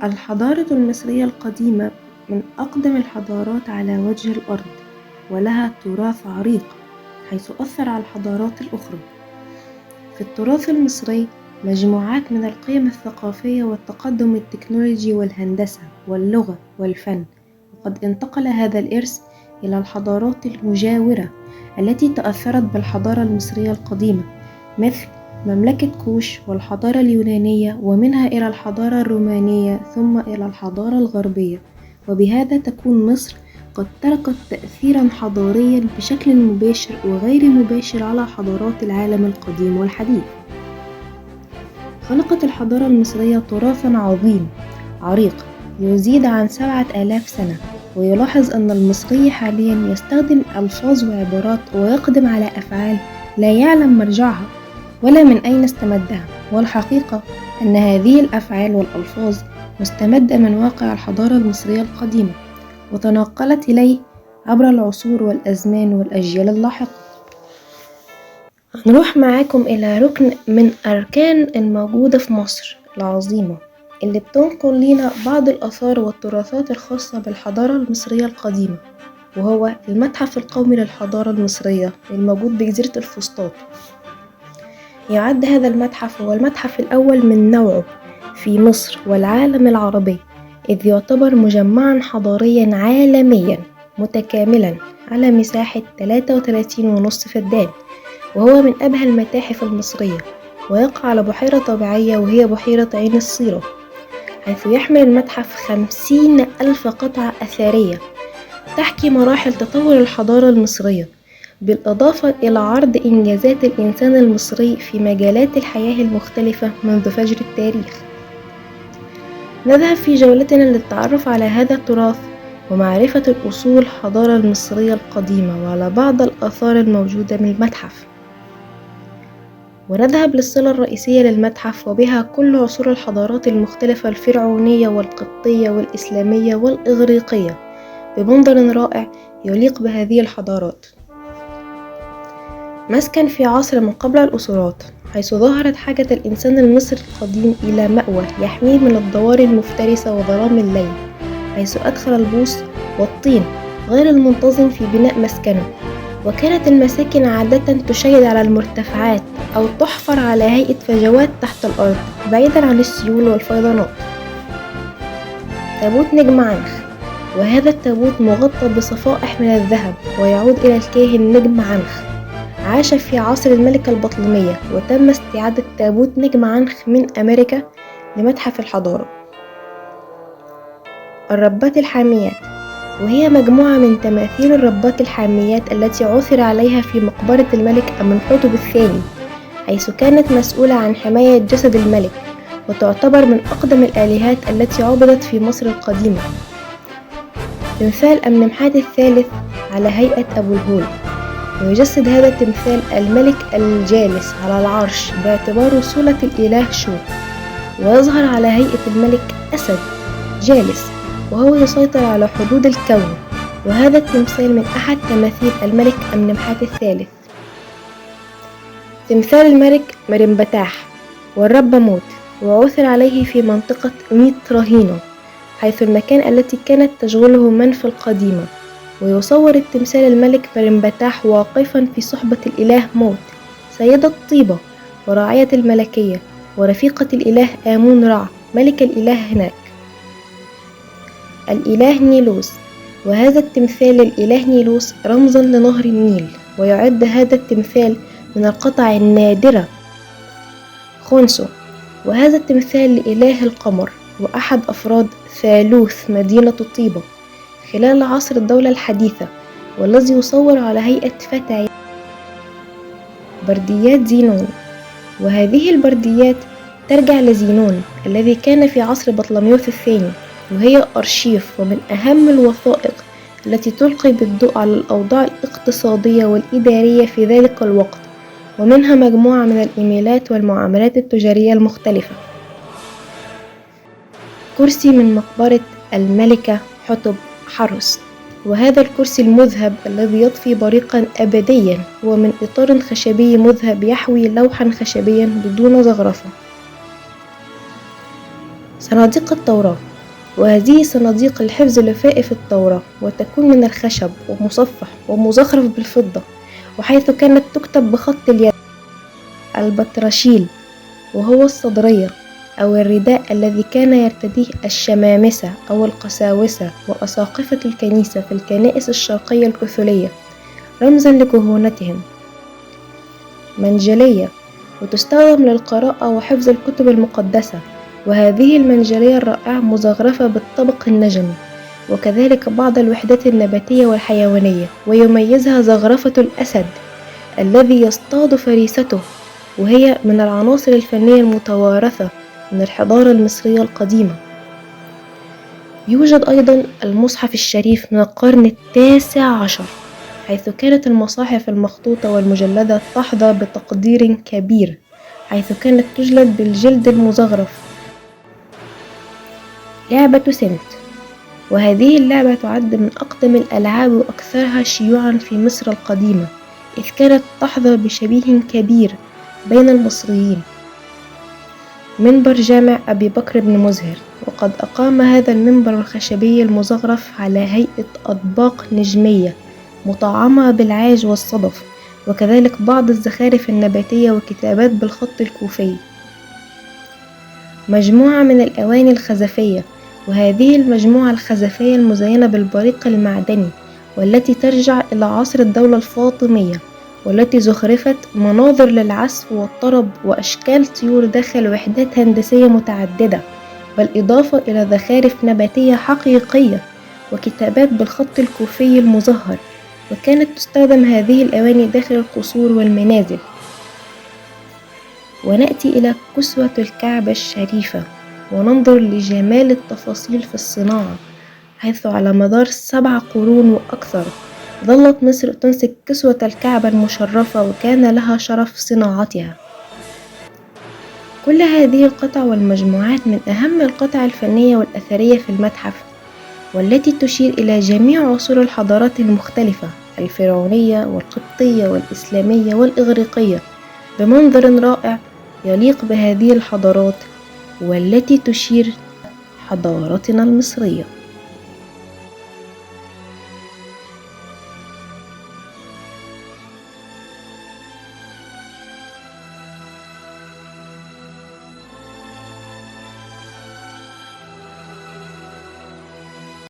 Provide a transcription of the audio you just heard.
الحضارة المصرية القديمة من أقدم الحضارات على وجه الأرض، ولها تراث عريق حيث أثر على الحضارات الأخرى. في التراث المصري مجموعات من القيم الثقافية والتقدم التكنولوجي والهندسة واللغة والفن، وقد انتقل هذا الإرث إلى الحضارات المجاورة التي تأثرت بالحضارة المصرية القديمة، مثل مملكة كوش والحضارة اليونانية، ومنها إلى الحضارة الرومانية ثم إلى الحضارة الغربية. وبهذا تكون مصر قد تركت تأثيرا حضاريا بشكل مباشر وغير مباشر على حضارات العالم القديم والحديث. خلقت الحضارة المصرية تراثا عظيم عريق يزيد عن 7000 سنة، ويلاحظ أن المصري حاليا يستخدم ألفاظ وعبارات ويقدم على أفعال لا يعلم مرجعها ولا من أين استمدها، والحقيقة أن هذه الأفعال والألفاظ مستمدة من واقع الحضارة المصرية القديمة وتناقلت إليه عبر العصور والأزمان والأجيال اللاحقة. هنروح معاكم إلى ركن من أركان الموجودة في مصر العظيمة اللي بتنقل لنا بعض الآثار والتراثات الخاصة بالحضارة المصرية القديمة، وهو المتحف القومي للحضارة المصرية الموجود بجزيرة الفسطاط. يعد هذا المتحف هو المتحف الأول من نوعه في مصر والعالم العربي، إذ يعتبر مجمعا حضاريا عالميا متكاملا على مساحة 33.5 فدان، وهو من أبهى المتاحف المصرية، ويقع على بحيرة طبيعية وهي بحيرة عين الصيرة، حيث يحمل المتحف 50,000 قطعة أثرية تحكي مراحل تطور الحضارة المصرية، بالإضافة إلى عرض إنجازات الإنسان المصري في مجالات الحياة المختلفة منذ فجر التاريخ. نذهب في جولتنا للتعرف على هذا التراث ومعرفة الأصول الحضارة المصرية القديمة وعلى بعض الآثار الموجودة من المتحف، ونذهب للصلة الرئيسية للمتحف وبها كل عصور الحضارات المختلفة الفرعونية والقبطية والإسلامية والإغريقية بمنظر رائع يليق بهذه الحضارات. مسكن في عصر من قبل الأسرات، حيث ظهرت حاجة الإنسان المصري القديم إلى مأوى يحميه من الضواري المفترسة وظلام الليل، حيث أدخل البوص والطين غير المنتظم في بناء مسكنه. وكانت المساكن عادة تشيد على المرتفعات أو تحفر على هيئة فجوات تحت الأرض بعيدا عن السيول والفيضانات. تابوت نجم عنخ، وهذا التابوت مغطى بصفائح من الذهب ويعود إلى الكاهن نجم عنخ، عاش في عصر الملكة البطلمية، وتم استعادة تابوت نجم عنخ من أمريكا لمتحف الحضارة. الربات الحاميات، وهي مجموعة من تماثيل الربات الحاميات التي عثر عليها في مقبرة الملك أمنحتب الثاني، حيث كانت مسؤولة عن حماية جسد الملك، وتعتبر من أقدم الآلهات التي عبدت في مصر القديمة. تمثال أمنمحات الثالث على هيئة أبو الهول، ويجسد هذا التمثال الملك الجالس على العرش باعتباره صولة الإله شو، ويظهر على هيئة الملك أسد جالس وهو يسيطر على حدود الكون، وهذا التمثال من أحد تماثيل الملك أمنمحات الثالث. تمثال الملك مرنبتاح والرب موت، وعثر عليه في منطقة ميت رهينة، حيث المكان التي كانت تشغله منف القديمة. ويصور التمثال الملك مرنبتاح واقفا في صحبة الإله موت سيدة طيبة وراعية الملكية ورفيقة الإله آمون رع ملك الإله هناك. الإله نيلوس، وهذا التمثال للإله نيلوس رمزا لنهر النيل، ويعد هذا التمثال من القطع النادرة. خونسو، وهذا التمثال لإله القمر وأحد أفراد ثالوث مدينة طيبة خلال عصر الدولة الحديثة، والذي يصور على هيئة فتى. برديات زينون، وهذه البرديات ترجع لزينون الذي كان في عصر بطلميوس الثاني، وهي أرشيف ومن أهم الوثائق التي تلقي بالضوء على الأوضاع الاقتصادية والإدارية في ذلك الوقت، ومنها مجموعة من الإيميلات والمعاملات التجارية المختلفة. كرسي من مقبرة الملكة حتب حرس، وهذا الكرسي المذهب الذي يطفي بريقا أبديا هو من إطار خشبي مذهب يحوي لوحا خشبيا بدون زخرفة. صناديق التوراة، وهذه صناديق الحفظ لفائف التوراة، وتكون من الخشب ومصفح ومزخرف بالفضة، وحيث كانت تكتب بخط اليد. البطرشيل، وهو الصدرية أو الرداء الذي كان يرتديه الشمامسة أو القساوسة وأساقفة الكنيسة في الكنائس الشرقية الكاثولية، رمزا لكهونتهم. منجلية، وتستخدم للقراءة وحفظ الكتب المقدسة، وهذه المنجلية الرائعة مزخرفة بالطبق النجمي، وكذلك بعض الوحدات النباتية والحيوانية، ويميزها زخرفة الأسد الذي يصطاد فريسته، وهي من العناصر الفنية المتوارثة من الحضارة المصرية القديمة. يوجد أيضا المصحف الشريف من القرن 19، حيث كانت المصاحف المخطوطة والمجلدة تحظى بتقدير كبير، حيث كانت تجلد بالجلد المزخرف. لعبة سنت، وهذه اللعبة تعد من أقدم الألعاب وأكثرها شيوعا في مصر القديمة، إذ كانت تحظى بشبيه كبير بين المصريين. منبر جامع أبي بكر بن مزهر، وقد أقام هذا المنبر الخشبي المزخرف على هيئة أطباق نجمية مطعمة بالعاج والصدف، وكذلك بعض الزخارف النباتية وكتابات بالخط الكوفي. مجموعة من الأواني الخزفية، وهذه المجموعة الخزفية المزينة بالبريق المعدني، والتي ترجع إلى عصر الدولة الفاطمية، والتي زخرفت مناظر للعزف والطرب وأشكال طيور داخل وحدات هندسية متعددة، بالإضافة إلى زخارف نباتية حقيقية وكتابات بالخط الكوفي المزهر، وكانت تستخدم هذه الأواني داخل القصور والمنازل. ونأتي إلى كسوة الكعبة الشريفة، وننظر لجمال التفاصيل في الصناعة، حيث على مدار 7 قرون وأكثر ظلت مصر تنسج كسوة الكعبة المشرفة، وكان لها شرف صناعتها. كل هذه القطع والمجموعات من أهم القطع الفنية والأثرية في المتحف، والتي تشير إلى جميع عصور الحضارات المختلفة الفرعونية والقبطية والإسلامية والإغريقية، بمنظر رائع يليق بهذه الحضارات، والتي تشير حضارتنا المصرية.